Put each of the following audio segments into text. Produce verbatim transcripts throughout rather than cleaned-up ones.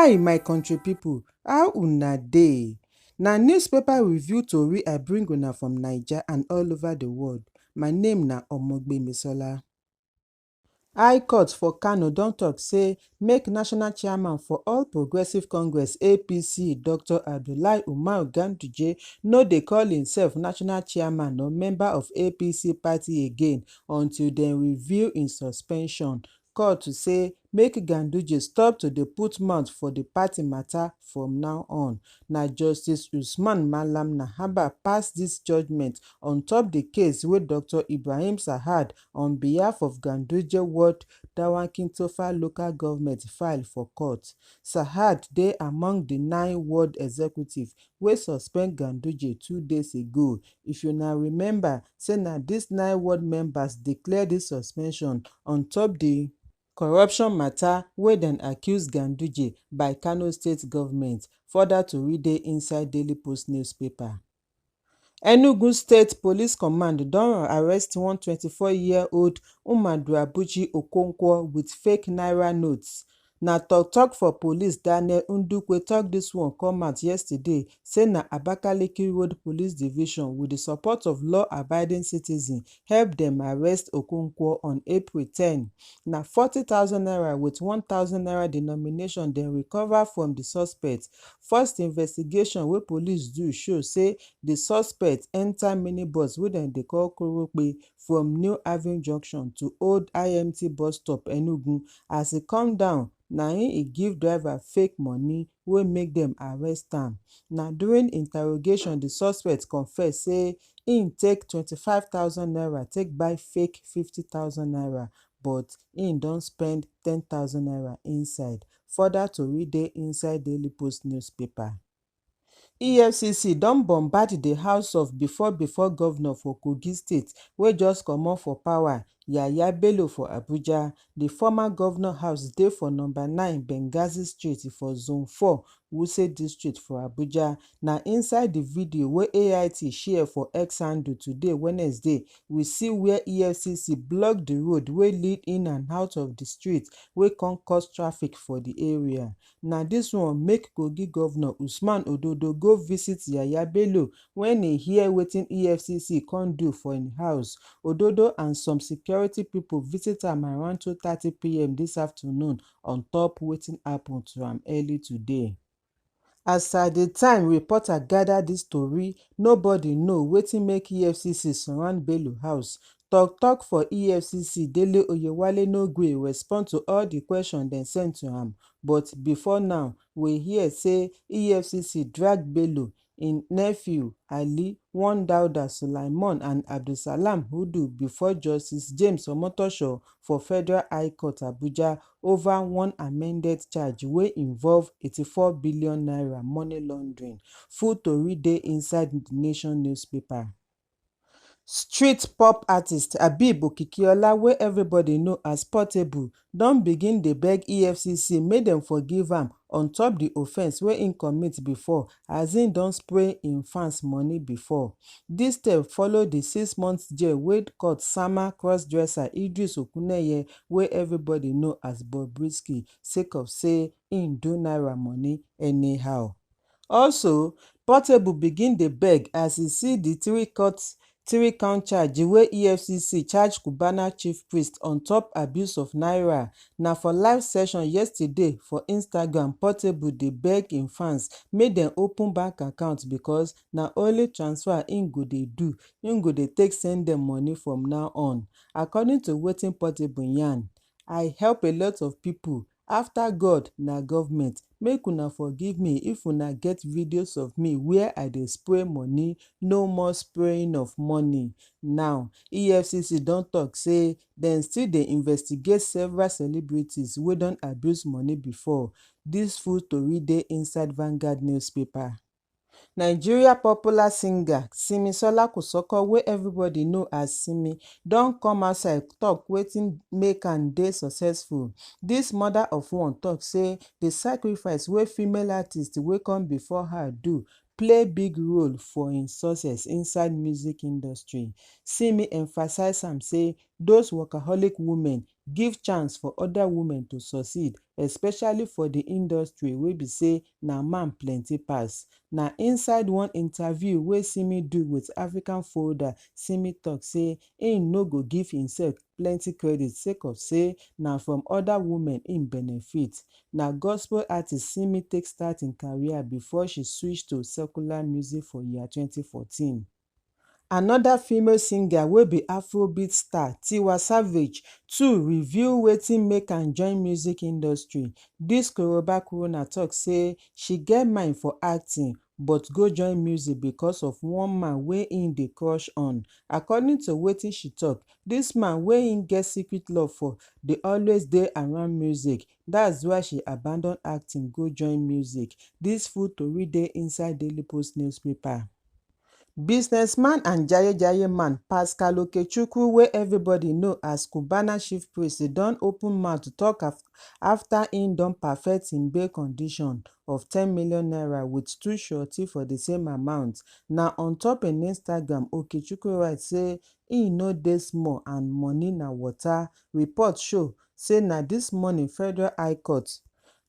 Hi, my country people, how una dey? Na newspaper review tori I bring una from Naija and all over the world. My name na Omogbemisola. High Court for Kano don talk say make national chairman for All Progressive Congress, A P C, Doctor Abdullahi Umar Ganduje no dey call himself national chairman or member of A P C party again until dem review im suspension. Court say make Ganduje stop to dey put mouth for the party matter from now on. Na Justice Usman Malam Nahaba pass this judgment on top the case wey Doctor Ibrahim Sahad, on behalf of Ganduje Ward, Dawakin Tofa Local Government, file for court. Sahad dey among the nine ward executive wey suspend Ganduje two days ago. If una remember, say na dis nine ward members declare dis suspension on top di corruption mata wey dem accuse Ganduje by Kano State Government. Further tori dey inside Daily Post newspaper. Enugu State Police Command don arrest one twenty-four-year-old Umadu Abuchi Okonkwo with fake naira notes. Na tok tok for police Daniel Ndukwe tok dis one come out yesterday, say na Abakaliki Road Police Division, with the support of law-abiding citizens, help dem arrest Okonkwo on April ten. Na forty thousand naira with one thousand naira denomination dem recover from the suspect. First investigation wey police do show say the suspect enter minibus wey dem dey call Korope from New Haven Junction to Old I M T bus stop, Enugu. As e come down, na im e give driver fake money wey make dem arrest am. Na during interrogation the suspect confess say im take twenty-five thousand naira take buy fake fifty thousand naira, but im don spend ten thousand naira inside. Further tori dey inside Daily Post newspaper. E F C C don bombard the house of before before governor for Kogi State wey just comot for power, Yahaya Bello, for Abuja. The former governor house dey for number nine Benghazi Street for Zone four, Wuse District for Abuja. Na inside the video wey A I T share for X handle today, Wednesday, we see where E F C C block the road wey lead in and out of the street, wey come cause traffic for the area. Na dis one make Kogi Governor Usman Ododo go visit Yahaya Bello when e hear wetin E F C C come do for im house. Ododo and some security people visit am around two thirty p m this afternoon on top wetin happen to am early today. As at the time reporter gather this tori, nobody know wetin make E F C C surround Bello house. Tok tok for E F C C, Dele Oyewale, no gree respond to all the question dem send to am. But before now, we hear say E F C C drag Bello, im nephew Ali, one Dauda Sulaiman and Abdulsalam Hudu before Justice James Omotosho for Federal High Court Abuja over one amended charge wey involve eighty-four billion naira money laundering. Full tori dey inside The Nation newspaper. Street pop artist Habib Okikiola, wey everybody know as Portable, don begin dey beg E F C C make dem forgive am on top the offence wey im commit before, as im don spray im fans money before. Dis step follow the six months jail wey court sama crossdresser Idris Okuneye, wey everybody know as Bobrisky, sake of say im do naira money anyhow. Also, Portable begin dey beg as e see the three court, three count charge wey E F C C charge Cubana chief priest on top abuse of naira. Na for live session yesterday for Instagram, Portable dey beg im fans make dem open bank account because na only transfer im go dey do, im go dey take send dem money from now on. According to wetin Portable yarn, "I help a lot of people. After God, na government. Make una forgive me if una get videos of me where I dey spray money, no more spraying of money." Now, E F C C don talk say dem still dey investigate several celebrities wey don abuse money before. Dis full tori dey inside Vanguard newspaper. Nigeria popular singer Simisola Kosoko, wey everybody know as Simi, don come outside talk wetin make am dey successful. Dis mother of one talk say the sacrifice wey female artist wey come before her do play big role for im success inside music industry. Simi emphasize am say those workaholic women give chance for other women to succeed, especially for the industry wey be say na man plenty pass. Na inside one interview wey Simi do with African Folder, Simi talk say im no go give himself plenty credit sake of say na from other women im benefit. Na gospel artist Simi take start im career before she switch to secular music for year twenty fourteen. Another female singer wey be Afrobeat star, Tiwa Savage, too reveal wetin make am join music industry. This Koroba Corona talk say she get mind for acting, but go join music because of one man wey im dey crush on. According to wetin she talk, this man wey im get secret love for dey always dey around music. That's why she abandon acting, go join music. This full tori dey inside Daily Post newspaper. Businessman and jaye jaye man Pascal Okechukwu, wey everybody know as Cubana chief priest, don open mouth to talk af- after im don perfect im bail condition of ten million naira with two surety for the same amount. Na on top im Instagram, Okechukwu write say im no dey small and money na water. Report show say na this morning Federal High Court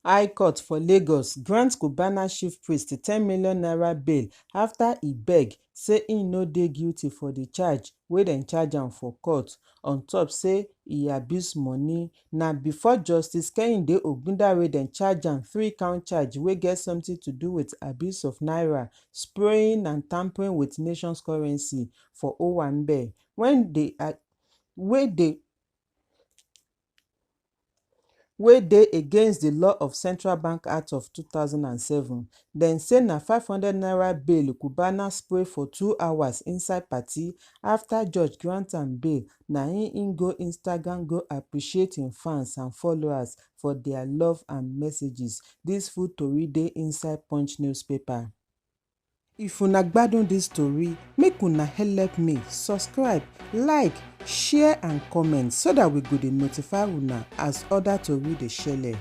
High Court for Lagos grant Cubana chief priest ten million naira bail after e beg say im no dey guilty for the charge wey dem charge am for court. On top say e abuse money. Na before Justice Kehinde Ogundare dem charge am three count charge wey get something to do with abuse of naira, spraying and tampering with nation's currency for Owambe, when dey a- wey dey wey dey against di law of Central Bank Act of two thousand and seven. Dem say na five hundred naira bail Cubana spray for two hours inside party. After judge grant am bail, na im im go Instagram go appreciate im fans and followers for dia love and messages. Dis full tori dey inside Punch newspaper. If una gbadun dis tori, make una help me subscribe, like, share and comment so that we go dey notify una as other tori dey shele.